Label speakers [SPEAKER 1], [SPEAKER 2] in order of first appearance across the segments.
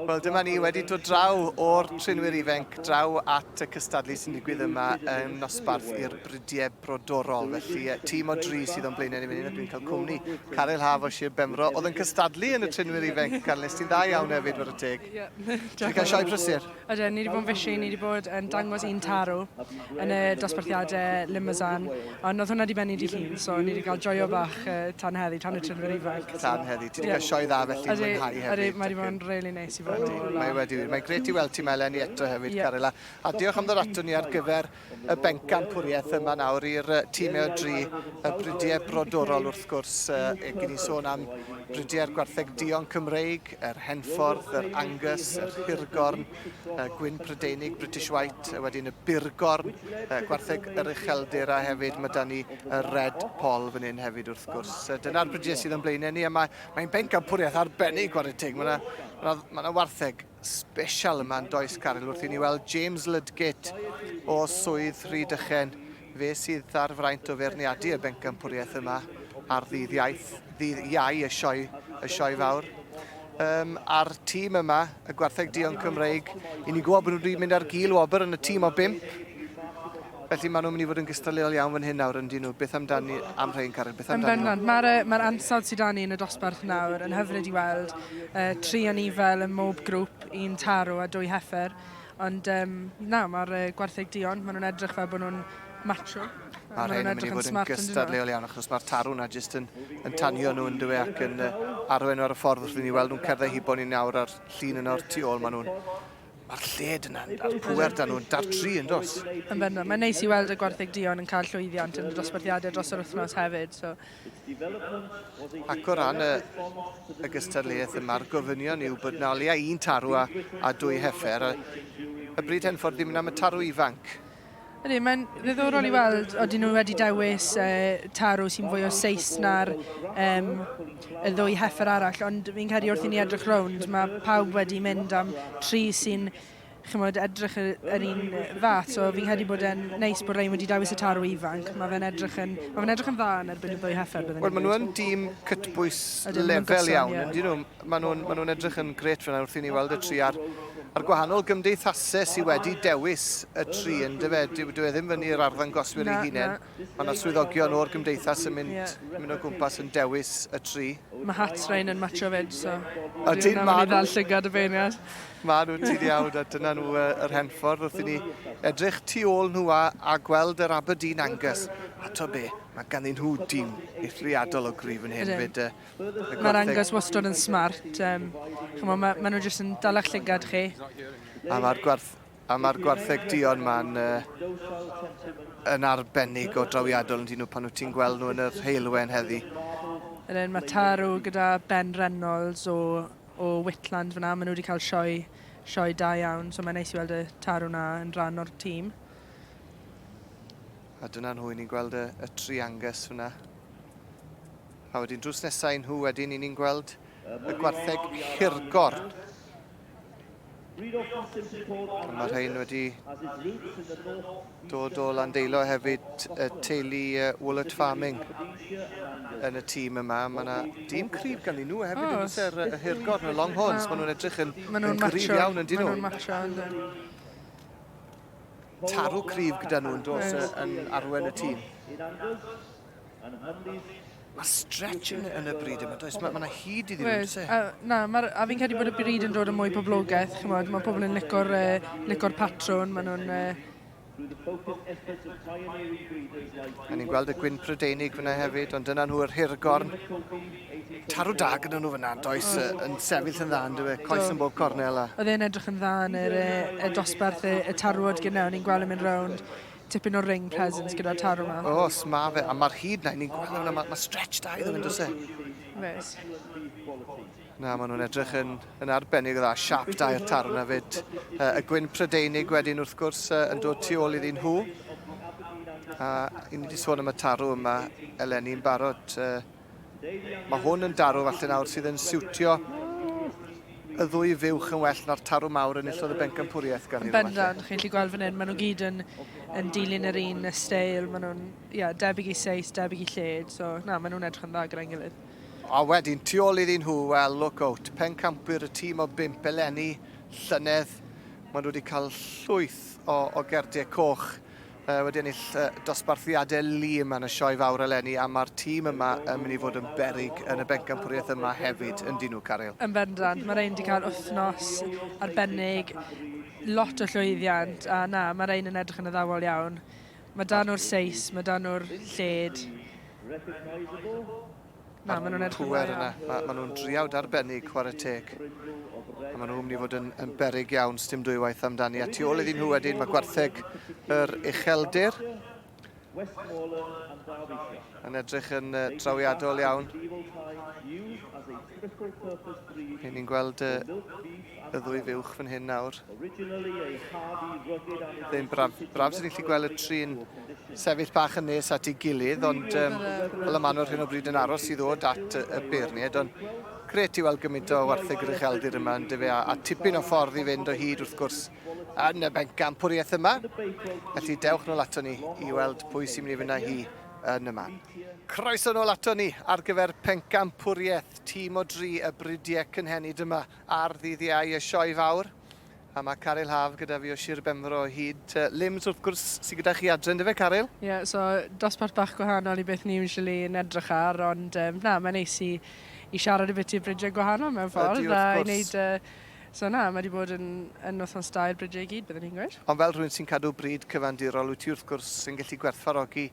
[SPEAKER 1] Wel, dyma ni wedi dod draw o'r trinwyr ifenc draw at y cystadlu sy'n digwydd yma yn nosbarth i'r bridiau brodorol. Felly, tîm o dri sydd o'n blaenau ni fan hyn, a dwi'n cael cwmni Caryl Haf o Sir Benfro, oedd yn cystadlu yn y trinwyr ifenc. Caryl, nes ti'n dda iawn hefyd, ware teg.
[SPEAKER 2] Ie.
[SPEAKER 1] Ti'n cael sioe prysur?
[SPEAKER 2] Ydyn, ni wedi bod yn fisi, ni wedi bod yn dangos un tarw yn y dosbarthiadau Limousin, ond oedd hwnna wedi bennu dydd Llun, so ni wedi cael joio bach uh, tan heddi, tan y trinwyr ifanc.
[SPEAKER 1] Tan heddi. Ti wedi cael sioe dda felly,
[SPEAKER 2] Ydy,
[SPEAKER 1] mwynhau hefyd.
[SPEAKER 2] ydy, mae wedi bod yn really neis i fod
[SPEAKER 1] Ydy, mae wedi wir. Mae'n grêt i weld ti 'ma eleni eto hefyd,
[SPEAKER 2] Ie.
[SPEAKER 1] Caryl. A, a diolch am ddod ato ni ar gyfer y bencampwriaeth yma nawr i'r tîm o dri, y bridiau brodorol wrth gwrs. E, gyn ni sôn am bridiau'r gwartheg duon Cymreig, yr Henffordd, yr Angus, yr Hirgorn, y Gwyn Prydeinig, British White, a wedyn y Burgorn, y gwartheg yr Ucheldir, a hefyd mae da ni y Red Poll fan hyn hefyd wrth gwrs. Dyna'r bridiau sydd yn blaenau ni, a mae'n mae bencampwriaeth arbennig, chwarae teg. Mae yna ma ma wartheg sbesial yma yn does, Caryl, wrth i ni weld James Ludgate o Swydd Rhydychen. Fe sydd ar fraint o feirniadu y bencampwriaeth yma ar ddydd iaith, ddydd Iau, y sioe, y sioe fawr. Um, a'r tîm yma, y Gwartheg Duon Cymreig, i ni gwybod bod nhw wedi mynd ar gil wobr yn y tîm o bimp. Felly maen nhw'n mynd i fod yn gystadleuol iawn fan hyn nawr, yn dyn nhw. Beth amdani am rhain, Karen? Beth
[SPEAKER 2] amdani nhw? Yn bendant. Mae'r mae ansawdd sydd 'da ni yn y dosbarth nawr yn hyfryd i weld. Uh, tri anifel ym mob grŵp, un tarw a dwy heffer. Ond um, na, mae'r uh, gwartheg duon, maen nhw'n edrych fel bod nhw'n macho.
[SPEAKER 1] Mae'r rhain yn mynd i fod yn gystadleuol iawn, achos mae'r tarw na jyst yn, yn tanio nhw yn dywe ac yn uh, arwain nhw ar y ffordd wrth i ni weld nhw'n cerdded hibo ni nawr a'r llun yna o'r tu ôl. Maen nhw'n Mae'r lled yna, a'r pŵer da nhw'n dar tri yn dos.
[SPEAKER 2] Yn bendant. Mae'n neis i weld y gwartheg duon yn cael llwyddiant yn y dosbarthiadau dros yr wythnos hefyd. So.
[SPEAKER 1] Ac o ran y, y gystadleuaeth yma'r gofynion yw bod na o leia un tarw a, a dwy heffer. A, y bryd Henffordd ddim yn am y tarw ifanc.
[SPEAKER 2] Ydy, mae'n ddiddorol i weld odyn nhw wedi dewis uh, tarw sy'n fwy o seis na'r um, y ddwy heffer arall, ond fi'n credu wrth i ni edrych rownd, mae pawb wedi mynd am tri sy'n chymod, edrych yr un fath, so fi'n credu bod e'n neis bod rhain wedi dewis y tarw ifanc. Mae fe'n edrych yn, mae fe'n edrych yn dda yn erbyn y ddwy heffer.
[SPEAKER 1] Wel, maen nhw yn dîm cytbwys lefel iawn, yeah. Yndyn nhw? Maen nhw'n ma nhw edrych yn gret fyna wrth i ni weld y tri a'r, a'r gwahanol gymdeithasau sydd wedi dewis y tri yn dyfe. Dyw, dyw e ddim fyny i'r arddangoswyr eu hunain. Mae yna swyddogion o'r gymdeithas yn mynd, yeah. mynd o gwmpas yn dewis y tri.
[SPEAKER 2] Mae hats rhain yn matcho fyd, so...
[SPEAKER 1] Ydyn, ma
[SPEAKER 2] nhw. ddal llygad y beirniad.
[SPEAKER 1] Ma nhw, ti'n iawn, a dyna nhw yr henffordd wrth i ni edrych tu ôl nhw a, a gweld yr Aberdeen Angus. A to be, mae ganddyn nhw dîm eithriadol o gryf yn hyn fyd.
[SPEAKER 2] Mae'r Angus wastad yn smart. Um, chymod, mae, ma nhw jyst yn dalach llygad chi.
[SPEAKER 1] A mae'r gwarth, a mae'r gwartheg duon ma'n uh, yn arbennig o drawiadol yn dyn nhw pan wyt ti'n gweld nhw yn yr heulwen heddi.
[SPEAKER 2] Ydyn, mae Tarw gyda Ben Reynolds o, o Whitland fyna. Maen nhw wedi cael sioe, sioe da iawn, so mae'n neis i weld y Tarw na yn rhan o'r tîm.
[SPEAKER 1] A dyna nhw, i ni'n gweld y, y tri Angus fyna. A wedyn drws nesau i nhw wedyn, i ni'n gweld y gwartheg hirgor. A mae rhain wedi dod o Landeilo hefyd, y teulu Woollett Farming yn y tîm yma. Mae yna dîm cryf ganddyn nhw hefyd, yn oes e, y hirgor, y Longhorns. Maen nhw'n edrych yn, yn gryf iawn yn dyn nhw.
[SPEAKER 2] Maen nhw'n matcho, yndyn.
[SPEAKER 1] Tarw cryf gyda nhw yn dos yn arwen y tîm. Mae stretch yn, yn y bryd yma, does? Mae yna hyd iddyn nhw, does e?
[SPEAKER 2] Na, ma a fi'n credu bod y bryd yn dod yn mwy poblogaidd, chymod, mae pobl yn licor, uh, licor patrwn, maen nhw'n... Uh...
[SPEAKER 1] A ni'n gweld y gwyn Prydeinig fyna hefyd, ond dyna nhw yr hirgorn. Tarw da gyda nhw fyna, does, yn sefyll yn dda, yn dwi, coes yn bob cornel. A...
[SPEAKER 2] Oedd e'n edrych yn dda yn yr, y dosbarth y, y tarwod gyda, o'n i'n gweld yn mynd rownd tipyn o ring presence gyda'r tarw 'ma.
[SPEAKER 1] Oes, ma fe, a mae'r hyd 'na, ni'n gweld hwnna, mae ma stretch da iddo fe, does e?
[SPEAKER 2] Oes.
[SPEAKER 1] Na, maen nhw'n edrych yn, yn arbennig o dda, siap da i'r tarw 'na fyd. Uh, y gwyn Prydeinig wedyn wrth gwrs uh, yn dod tu ôl iddyn nhw. A i ni wedi sôn am y tarw yma eleni'n barod. Uh, Mae hwn yn darw falle nawr sydd yn siwtio y ddwy fuwch yn well na'r tarw mawr enillodd y bencampwriaeth gan
[SPEAKER 2] Yn bendant, chi'n gallu gweld fan hyn, maen nhw gyd yn, yn dilyn yr un steil, maen nhw'n yeah, debyg i seis, debyg i lled, so na, maen nhw'n edrych yn dda gyda'n gilydd.
[SPEAKER 1] A wedyn, tu ôl iddyn nhw, wel, look out, pencampwyr y tîm o bump eleni, llynedd, maen nhw wedi cael llwyth o, o gerdiau coch, uh, wedi ennill uh, dosbarthiadau lu yma yn y sioe fawr eleni, a mae'r tîm yma yn mynd i fod yn beryg yn y bencampwriaeth yma hefyd, yn dyn nhw, Caryl?
[SPEAKER 2] Yn bendant, mae rhain wedi cael wythnos arbennig, lot o llwyddiant, a na, mae rhain yn edrych yn addawol iawn. Mae 'da nhw'r seis, mae 'da nhw'r lled. Na, maen nhw'n edrych yn dda
[SPEAKER 1] iawn. Yna. Mae, ma nhw'n driawd arbennig, chwarae teg. A maen nhw'n mynd i fod yn, yn beryg iawn, sdim dwywaith amdani. A tu ôl iddyn nhw wedyn, mae gwartheg yr ucheldir. Yn edrych yn uh, trawiadol iawn. Hyn ni'n gweld y, y ddwy fuwch fan hyn nawr. Ddim braf, braf sy'n gallu gweld y tri'n sefyll bach yn nes at ei gilydd, ond um, fel y maen nhw ar hyn o bryd yn aros i ddod at y, y beirniaid, ond gret i weld gymaint o wartheg yr ucheldir yma yn dyfe, a, a tipyn o ffordd i fynd o hyd wrth gwrs yn y bencampwriaeth yma. Felly dewch nôl ato ni i weld pwy sy'n mynd i fynd â hi yn y man. Croeso nôl ato ni ar gyfer pencampwriaeth tîm o dri y bridiau cynhenid yma ar ddydd Iau y Sioe Fawr. A mae Caryl Haf gyda fi o Sir Benfro o hyd. Lims wrth gwrs sydd gyda chi adre, yndyfe Caryl?
[SPEAKER 2] Ie, yeah, so dosbarth bach gwahanol i beth ni usually yn edrych ar, ond um, na, mae'n neis i, i siarad y bit i'r bridiau gwahanol mewn ffordd.
[SPEAKER 1] Ydy, wrth gwrs.
[SPEAKER 2] A i wneud, uh, so na, mae wedi bod yn, yn wythnos da i'r bridiau i gyd, byddwn ni'n gweud.
[SPEAKER 1] Ond fel rhywun sy'n cadw bryd cyfandirol, wyt ti wrth gwrs yn gallu gwerthfawrogi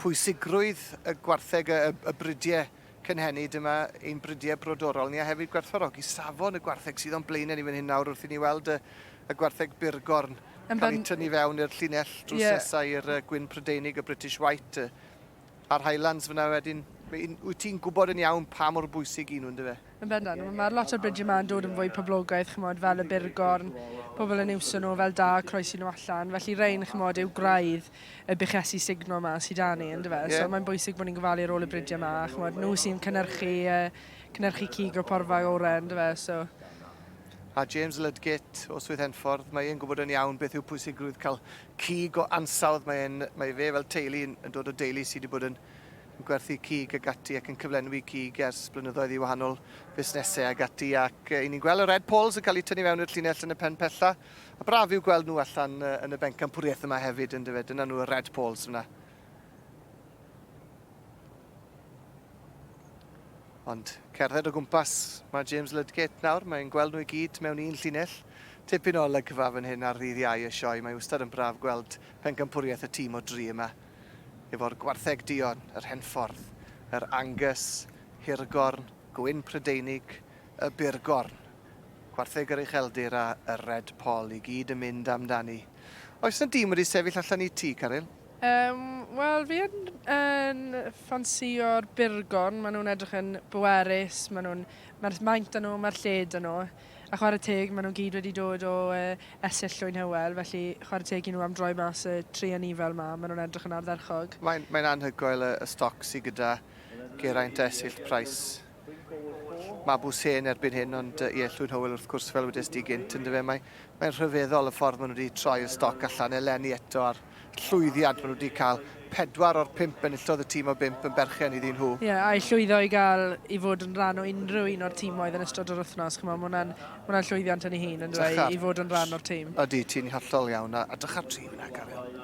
[SPEAKER 1] pwysigrwydd y gwartheg, y, y bridiau cynhenid yma, ein bridiau brodorol ni, a hefyd gwerthfawrogi safon y gwartheg sydd o'n blaenau ni fan hyn nawr wrth i ni weld y, y gwartheg burgorn cael eu tynnu fewn i'r llinell drws yeah. nesaf i'r gwyn Prydeinig, y British White, a'r Highlands fyna wedyn. Wyt ti'n gwybod yn iawn pa mor bwysig i nhw, yndyfe?
[SPEAKER 2] Yn bendant, mae lot o'r bridiau yma yn dod yn fwy poblogaidd, chimod, fel y burgorn, pobl yn iwso nhw fel da, croesi nhw allan. Felly rhein, chimod, yw gwraidd y buchesi sugno yma sydd 'da ni, yndyfe? Yeah. So mae'n bwysig bod ni'n gofalu ar ôl y bridiau yma, chimod, nhw sy'n cynhyrchu, uh, cynhyrchu cig o'r porfa orau, yndyfe? So...
[SPEAKER 1] A James Ludgate o Swydd Henffordd, mae e'n gwybod yn iawn beth yw pwysigrwydd cael cig o ansawdd. Mae'n, mae fe fel teulu yn, yn dod o deulu sydd wedi bod yn yn gwerthu cig ag ati ac yn cyflenwi cig ers blynyddoedd i wahanol fusnesau ag ati ac i ni'n gweld y Red Poles yn cael eu tynnu fewn i'r llinell yn y pen pella. A braf yw gweld nhw allan yn y bencampwriaeth yma hefyd yn dyfe. Dyna nhw y Red Poles fyna. Ond cerdded o gwmpas mae James Ludgate nawr, mae'n gweld nhw i gyd mewn un llinell. Tipyn o olygfa fan hyn ar ddydd Iau y sioe, mae wastad yn braf gweld pencampwriaeth y tîm o dri yma. Efo'r gwartheg duon, yr Henffordd, yr Angus, Hirgorn, Gwyn Prydeinig, y Burgorn, Gwartheg yr Ucheldir a y Red Poll i gyd yn mynd amdani. Oes 'na dîm wedi sefyll allan i ti, Caryl?
[SPEAKER 2] Yym, wel, fi yn, yn ffansïo'r Burgorn. Maen nhw'n edrych yn bwerus, maen nhw'n... Mae'r maint 'da nhw, mae'r lled 'da nhw. A chwarae teg, maen nhw gyd wedi dod o Esyll Llwyn Hywel, felly chwarae teg i nhw am droi mas y tri anifail 'ma, maen nhw'n edrych yn ardderchog.
[SPEAKER 1] Mae'n mae'n anhygoel y, y stoc sydd gyda Geraint Esyllt Price. Mabws hen erbyn hyn, ond ie, Llwyn Hywel wrth gwrs, fel wedes di gynt, yndyfe, mae, mae'n rhyfeddol y ffordd maen nhw wedi troi y stoc allan eleni eto a'r llwyddiant maen nhw wedi cael. Pedwar o'r pump enillodd y tîm o bump yn berchen iddyn nhw.
[SPEAKER 2] Ie, yeah, a'i llwyddo i gael i fod yn rhan o unrhyw un o'r tîmoedd yn ystod yr wythnos, chimod, mae hwnna'n ma hwnna llwyddiant yn ei hun, yn dweud, i fod yn rhan o'r tîm.
[SPEAKER 1] Ydy, ti'n hollol iawn, a, a drycha'r tîm yna, Caryl.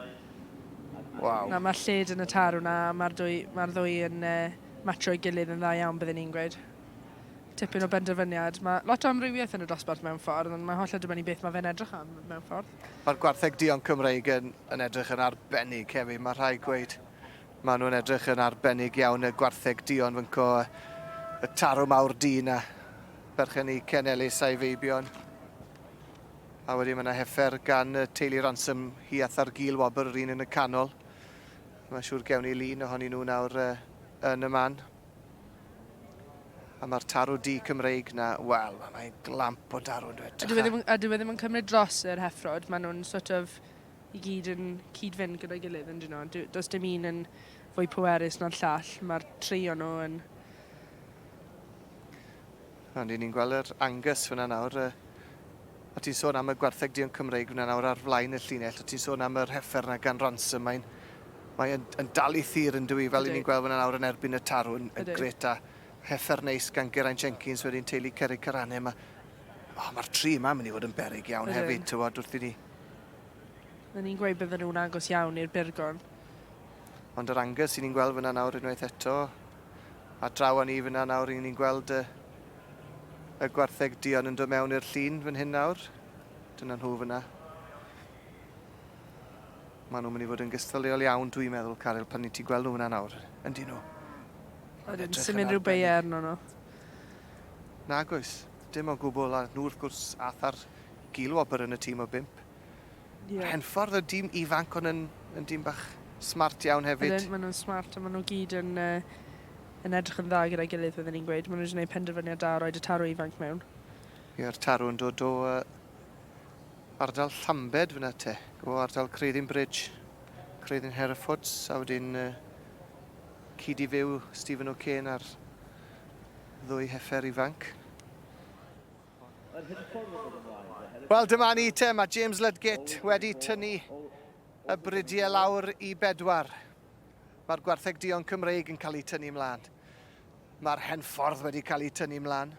[SPEAKER 1] Waw.
[SPEAKER 2] Na, mae'r lled yn y tarw na, mae'r dwy, mae ddwy yn uh, matcho'i gilydd yn dda iawn, byddwn ni'n gweud. Tipyn o benderfyniad. Mae lot o amrywiaeth yn y dosbarth mewn ffordd, ond mae hollol dibynnu beth mae fe'n edrych am mewn ffordd.
[SPEAKER 1] Mae'r gwartheg duon Cymreig yn, yn edrych yn arbennig hefyd, mae rhaid gweud. Maen nhw'n edrych yn arbennig iawn, y gwartheg duon fynco, y tarw mawr du na, berchen i Ken Ellis a'i feibion. A wedyn mae yna heffer gan y teulu Ransom, hi a Thargil Wobr, yr un yn y canol. Mae'n siŵr gewn ni lun ohonyn nhw nawr yn y man. A mae'r tarw du Cymreig 'na, wel, mae'n glamp o darw yn dweud.
[SPEAKER 2] A dyw e ddim, a dyw e ddim yn cymryd dros yr heffrod, maen nhw'n sort of i gyd yn cyd-fynd gyda'i gilydd yn dyn nhw. Does dim un yn fwy pwerus na'r llall, mae'r tri o'n nhw yn...
[SPEAKER 1] Ond ni'n gweld yr Angus fyna nawr. A ti'n sôn am y gwartheg duon Cymreig fyna nawr ar flaen y llinell, a ti'n sôn am yr heffer 'na gan Ransom, mae'n mae yn, yn dal ei thir yn dyw i, fel i ni'n gweld fyna nawr yn erbyn y tarw yn, yn gret a Heffer neis gan Geraint Jenkins wedyn teulu Cerrig Carane. Mae oh, mae'r tri yma yn mynd i fod yn beryg iawn hefyd, tywod, wrth i ni.
[SPEAKER 2] Fydden ni'n gweud bydden nhw'n agos iawn i'r Burgon.
[SPEAKER 1] Ond yr Angus sy'n ni'n gweld fyna nawr unwaith eto, a draw â ni fyna nawr, ni'n gweld y, y gwartheg duon yn dod mewn i'r llun fan hyn nawr. Dyna nhw fyna. Maen nhw'n mynd i fod yn gystadleuol iawn, dwi'n meddwl, Caryl, pan ni ti'n gweld nhw fyna nawr. Yndyn nhw.
[SPEAKER 2] Ydyn, sy'n mynd rhyw beiau arno nhw.
[SPEAKER 1] Nag oes, dim o gwbl, a nhw wrth gwrs ath ar gilwobr yn y tîm o bump. Yeah. Henffordd y dîm ifanc ond yn, yn dîm bach smart iawn hefyd.
[SPEAKER 2] Ydyn, maen nhw'n smart a maen nhw gyd yn, uh, yn edrych yn dda gyda'i gilydd, byddwn ni'n gweud. Maen nhw wedi gwneud penderfyniad da o roed y tarw ifanc mewn.
[SPEAKER 1] Ie'r tarw yn dod o uh, ardal Llambed fyna te, o ardal Creuddyn Bridge, Creuddyn Herefords, a wedyn uh, cyd i fyw Stephen O'Kane a'r ddwy heffer ifanc. Wel, dyma ni te, mae James Ludgate wedi tynnu y bridiau lawr i bedwar. Mae'r gwartheg duon Cymreig yn cael eu tynnu mlaen. Mae'r hen ffordd wedi cael eu tynnu mlaen.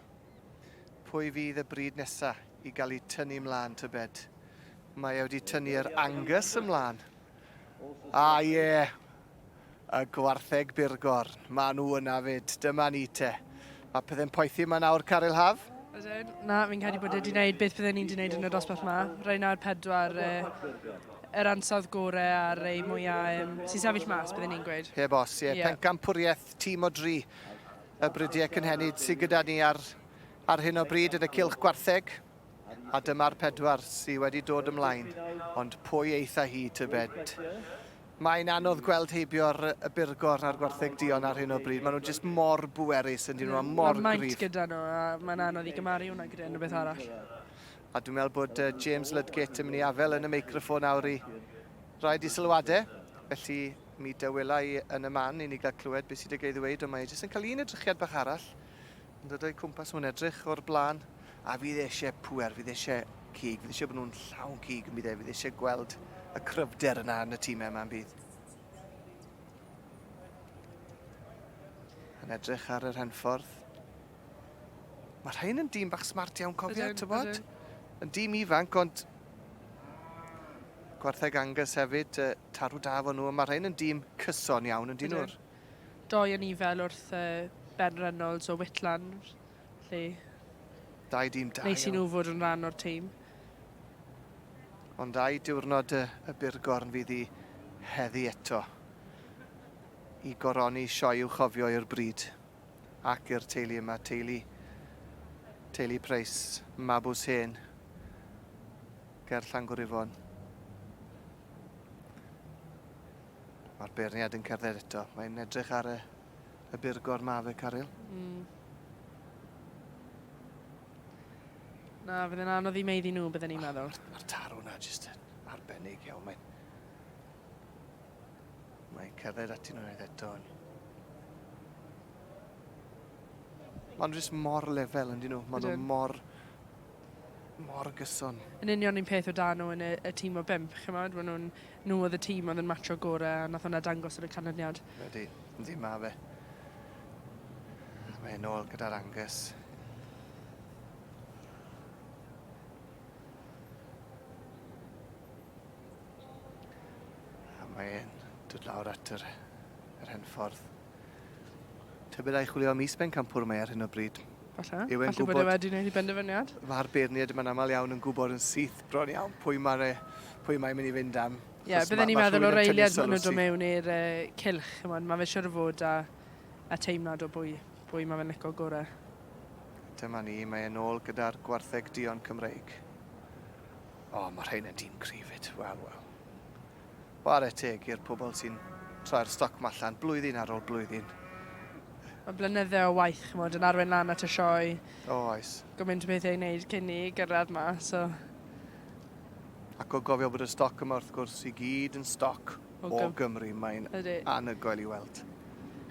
[SPEAKER 1] Pwy fydd y bryd nesa i gael eu tynnu mlaen, tybed? Mae e wedi tynnu'r Angus ymlaen. A ie, yeah. Y gwartheg burgorn. Maen nhw yna 'fyd. Dyma ni te. Mae pethau'n poethi yma nawr, Caryl Haf.
[SPEAKER 2] Ydyn. Na, fi'n credu bod e 'di wneud beth bydden ni'n 'di wneud yn y dosbarth 'ma. Rhai na'r pedwar, yr ansawdd gore a'r rei mwya um, sy'n sefyll mas, bydden ni'n gweud.
[SPEAKER 1] Heb os, ie. Yeah. Pencampwriaeth tîm o dri y brydiau cynhenid sydd gyda ni ar, ar hyn o bryd yn y cylch gwartheg. A dyma'r pedwar sydd wedi dod ymlaen. Ond pwy eitha hi, tybed? Mae'n anodd gweld heibio'r y burgor na'r gwartheg duon ar hyn o bryd. Maen nhw jyst mor bwerus yn dyn nhw, a mor gryf.
[SPEAKER 2] Mae maint gyda nhw, a mae'n anodd i gymaru hwnna gyda unrhyw beth arall.
[SPEAKER 1] A dwi'n meddwl bod James Ludgate yn mynd i afel yn y meicroffon nawr i rhaid i sylwadau. Felly mi dawela i yn y man i ni gael clywed beth sydd wedi ei ddweud, ond mae e jyst yn cael un edrychiad bach arall. Yn dod o'i cwmpas nhw'n edrych o'r blaen, a fydd e eisiau pŵer, fydd e eisiau cig, fydd eisiau bod nhw'n llawn cig yn bydd e, fydd eisiau gweld y cryfder yna yn y tîmau yma yn bydd. Yn edrych ar yr henffordd. Mae rhain yn dîm bach smart iawn, cofio, ti'n bod? Yn dîm ifanc, ond gwartheg Angus hefyd, tarw da fo nhw, ond mae rhain yn dîm cyson iawn, yn dyn nhw'r.
[SPEAKER 2] Doi yn ifel wrth Ben Reynolds o Whitland, felly...
[SPEAKER 1] Dau dîm da
[SPEAKER 2] Neis i nhw fod yn rhan o'r tîm.
[SPEAKER 1] Ond ai diwrnod y, y burgorn fydd i heddi eto i goroni sioe i'w chofio i'r bryd ac i'r teulu yma, teulu, teulu Price, Mabws Hen, ger Llangwrifon. Mae'r beirniad yn cerdded eto. Mae'n edrych ar y, y burgor ma fe, Caryl. Mm.
[SPEAKER 2] Na, fydd yn anodd i meiddi nhw, bydden ni'n meddwl.
[SPEAKER 1] Mae'r ma tarw na jyst yn arbennig iawn. Mae'n mae'n cerdded atyn nhw'n eto. Maen nhw jyst mor lefel yn dyn nhw. Maen nhw mor mor gyson.
[SPEAKER 2] Yn union un peth o dan nhw yn y, y tîm o bump, chymod? Maen nhw'n, nhw oedd y tîm oedd yn matcho gorau a nath hwnna dangos yn y canlyniad.
[SPEAKER 1] Ydy, yndi, ma fe. Mae e'n ôl gyda'r Angus. A mae e'n dod lawr at yr, yr hen ffordd. Tybed ai chwilio am is-bencampwr mae ar hyn o bryd?
[SPEAKER 2] Falle. Yw e'n Falle bod e wedi gwneud ei benderfyniad.
[SPEAKER 1] Mae'r beirniaid yma'n aml iawn yn gwybod yn syth bron iawn pwy mae'r e, pwy mae'n mynd i fynd am.
[SPEAKER 2] Ie, yeah, bydden ni'n meddwl o'r eiliad maen nhw'n dod mewn i'r uh, cylch, chymod, mae fe siwr o fod a, a teimlad o bwy, bwy mae fe'n licio gorau.
[SPEAKER 1] Dyma ni, mae e'n ôl gyda'r gwartheg duon Cymreig. O, oh, mae rhain yn dîm cryf fyd. Wel, wel. Whare teg i'r pobl sy'n troi'r stoc 'ma allan blwyddyn ar ôl blwyddyn.
[SPEAKER 2] Mae blynydde o waith, chimod, yn arwain lan at y sioe.
[SPEAKER 1] O, oes.
[SPEAKER 2] Gymaint o bethau i wneud cyn ni gyrraedd 'ma, so...
[SPEAKER 1] Ac o gofio bod y stoc yma, wrth gwrs, i gyd yn stoc o, o Gymru, mae'n anhygoel i weld.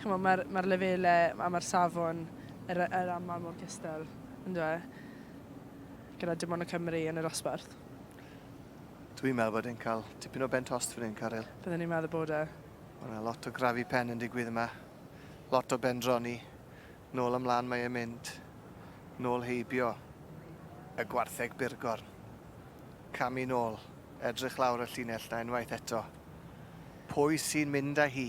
[SPEAKER 2] Chimod, mae'r mae lefelau a mae'r safon yr, yr aml mor gystal, ynddo e? Gyda dim ond y Cymru yn y dosbarth.
[SPEAKER 1] Dwi'n meddwl bod e'n cael tipyn o ben tost fan hyn, Caryl.
[SPEAKER 2] Byddwn i'n meddwl bod e.
[SPEAKER 1] Mae yna lot o grafu pen yn digwydd yma. Lot o bendroni. Nôl ymlaen mae e'n mynd. Nôl heibio y gwartheg burgorn. Camu nôl, edrych lawr y llinell 'na unwaith eto. Pwy sy'n mynd â hi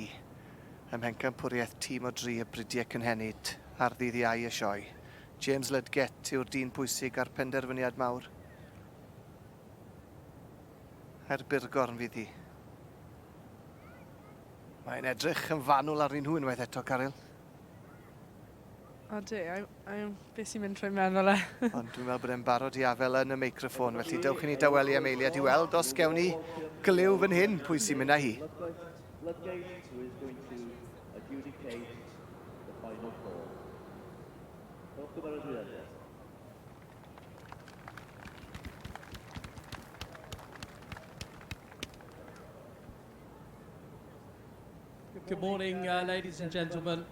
[SPEAKER 1] ym mhencampwriaeth tîm o dri y Bridiau Cynhenid ar ddydd Iau y sioe? James Ludgate yw'r dyn pwysig a'r penderfyniad mawr. A'r burgorn fydd hi. Mae'n edrych yn fanwl arnyn nhw unwaith eto, Caryl.
[SPEAKER 2] Odi, beth sy'n mynd trwy meddwl e?
[SPEAKER 1] Ond dwi'n meddwl bod e'n barod i afel yn y meicroffôn, felly dewch i ni dawelu am eiliad i weld os gewn ni glyw fan hyn pwy sy'n mynd â hi.
[SPEAKER 3] Good morning, ladies and gentlemen.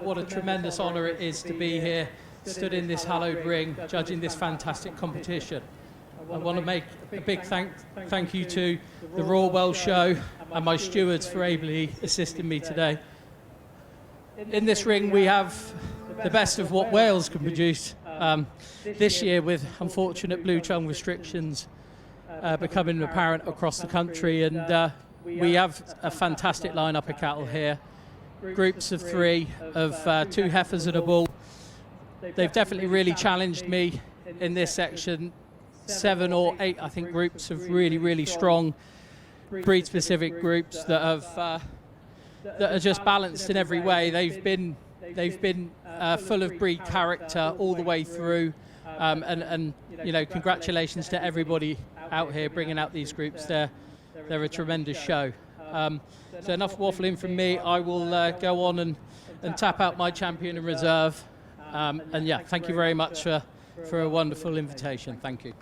[SPEAKER 3] What a tremendous honour it is to be here, stood in this hallowed ring, judging this fantastic competition. I want to make a big thank you to the Royal Welsh Show and my stewards for ably assisting me today. In this ring, we have the best of what Wales can produce. This year, with unfortunate bluetongue restrictions becoming apparent across the country, and we have a fantastic lineup of cattle here. Groups of 3 of 2 heifers and a bull. They've definitely really challenged me in this section. 7 or 8, I think, groups of really, really strong breed-specific groups that have that are just balanced in every way. They've been full of breed character all the way through, and you know, congratulations to everybody out here bringing out these groups. They're a tremendous show. So enough waffling from me. I will go on and tap out my champion in reserve. And yeah, thank you very much for a wonderful invitation. Thank you.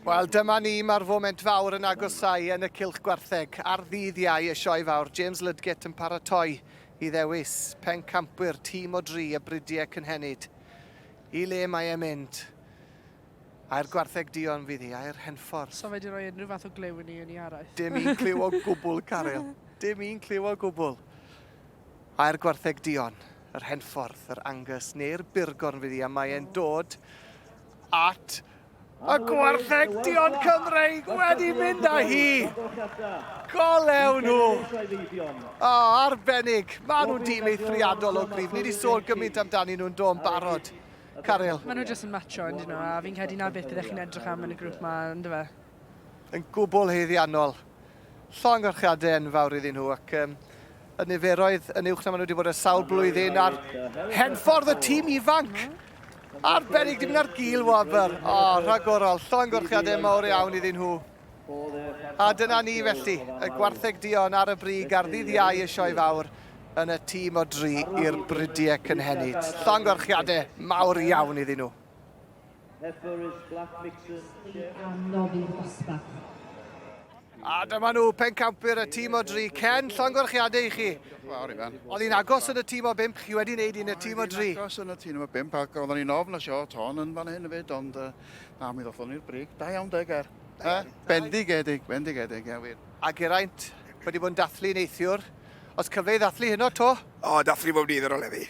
[SPEAKER 1] Wel, dyma ni, mae'r foment fawr yn agosau yn y Cylch Gwartheg. Ar ddydd Iau y Sioe Fawr, James Ludgate yn paratoi i ddewis pencampwyr tîm o dri y Bridiau Cynhenid. I le mae e'n mynd? Ai'r gwartheg duon fydd hi, ai'r Henffordd?
[SPEAKER 2] So fe wedi rhoi unrhyw fath o glyw i ni yn ei araith.
[SPEAKER 1] Dim un clyw o gwbl, Caryl. Dim un clyw o gwbl. Ai'r gwartheg duon, yr Henffordd, yr Angus neu'r Burgorn fydd hi, a mae e'n dod at y gwartheg duon Cymreig wedi mynd â hi! Golew nhw! O, arbennig! Maen nhw'n dîm eithriadol o gryf. Ni wedi sôn gymaint amdanyn nhw'n do yn barod. Caryl.
[SPEAKER 2] Maen nhw jyst yn matcho, yn dyn nhw, a fi'n credu na beth byddech chi'n edrych am yn y grŵp ma, ynddo fe?
[SPEAKER 1] Yn gwbl haeddiannol. Llongyfarchiadau enfawr iddyn nhw, ac y niferoedd yn uwch na maen nhw wedi bod ers sawl blwyddyn, a'r Henffordd y tîm ifanc! Arbennig, di mynd ar gil wobr. O, rhagorol. Llongyfarchiadau mawr iawn iddyn nhw. A dyna ni felly, y gwartheg duon ar y brig ar ddydd Iau y Sioe Fawr yn y tîm o dri i'r Bridiau Cynhenid. Llongyfarchiadau mawr iawn iddyn nhw.
[SPEAKER 4] Am noddi'r dosbarth.
[SPEAKER 1] A dyma nhw, pencampwyr y tîm o dri. Ken, llongyfarchiadau i chi.
[SPEAKER 5] Diolch yn fawr, Ifan.
[SPEAKER 1] Oedd hi'n agos yn y tîm o bump, chi wedi wneud un y tîm o dri.
[SPEAKER 5] Oedd hi'n agos yn y tîm o bump, ac oedden ni'n ofn y shot hon yn fan hyn hefyd, ond na, mi ddothon ni'r brig. Da iawn, de, Ger. Bendigedig, bendigedig, ie, wir.
[SPEAKER 1] A Geraint, wedi bod yn dathlu neithiwr. Os cyfle i ddathlu heno 'to?
[SPEAKER 6] O, dathlu bob dydd ar ôl heddi.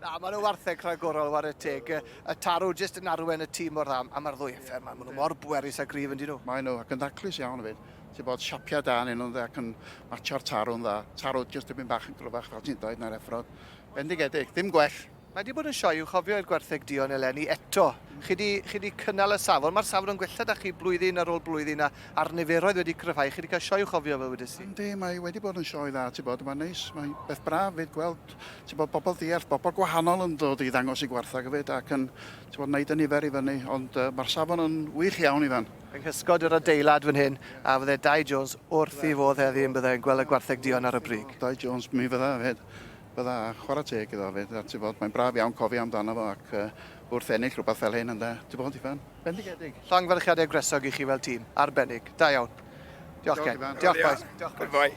[SPEAKER 1] Na, maen nhw wartheg rhagorol, ware teg. Y tarw jyst yn arwen y tîm mor dda, a mae'r ddwy heffer, maen nhw mor bwerus a gryf yn dyn nhw.
[SPEAKER 5] Maen nhw, ac yn daclus iawn hefyd. Ti'n bod siapiau da yn nhw'n dda, ac yn matcho'r tarw'n dda. Tarw jyst dipyn bach yn gryfach, fel ti'n dweud, na'r effrod. Bendigedig, ddim gwell.
[SPEAKER 1] Mae 'di bod yn sioe i'w chofio i'r gwartheg duon eleni eto. Chi 'di, chi 'di cynnal y safon, mae'r safon yn gwella 'da chi blwyddyn ar ôl blwyddyn a, a'r niferoedd wedi cryfhau. Chi 'di cael sioe i'w chofio fel wedes i.
[SPEAKER 5] Yndi, mae wedi bod yn sioe dda, ti'n bod, mae'n neis, mae'n beth braf 'fyd gweld, ti'n bod, bobl ddiarth, bobl gwahanol yn dod i ddangos eu gwartheg hefyd ac yn, ti'n bod, neud y nifer i fyny, ond uh, mae'r safon yn wych iawn, Ifan.
[SPEAKER 1] Yng nghysgod yr adeilad fan hyn, a fydde Dai Jones wrth ei fodd heddi yn bydde, yn gweld y gwartheg duon ar y brig.
[SPEAKER 5] Dai Jones, mi fydda hefyd. Bydda, chwarae teg iddo hefyd, a ti'n bod, mae'n braf iawn cofio amdano fo ac uh, wrth ennill rhywbeth fel hyn, ynde, ti'n bod, Ifan, bendigedig.
[SPEAKER 1] Llongyfarchiadau gwresog i chi fel tîm, arbennig, da iawn. Diolch, Ken. Diolch, boys. Diolch,
[SPEAKER 6] boys. Good boy.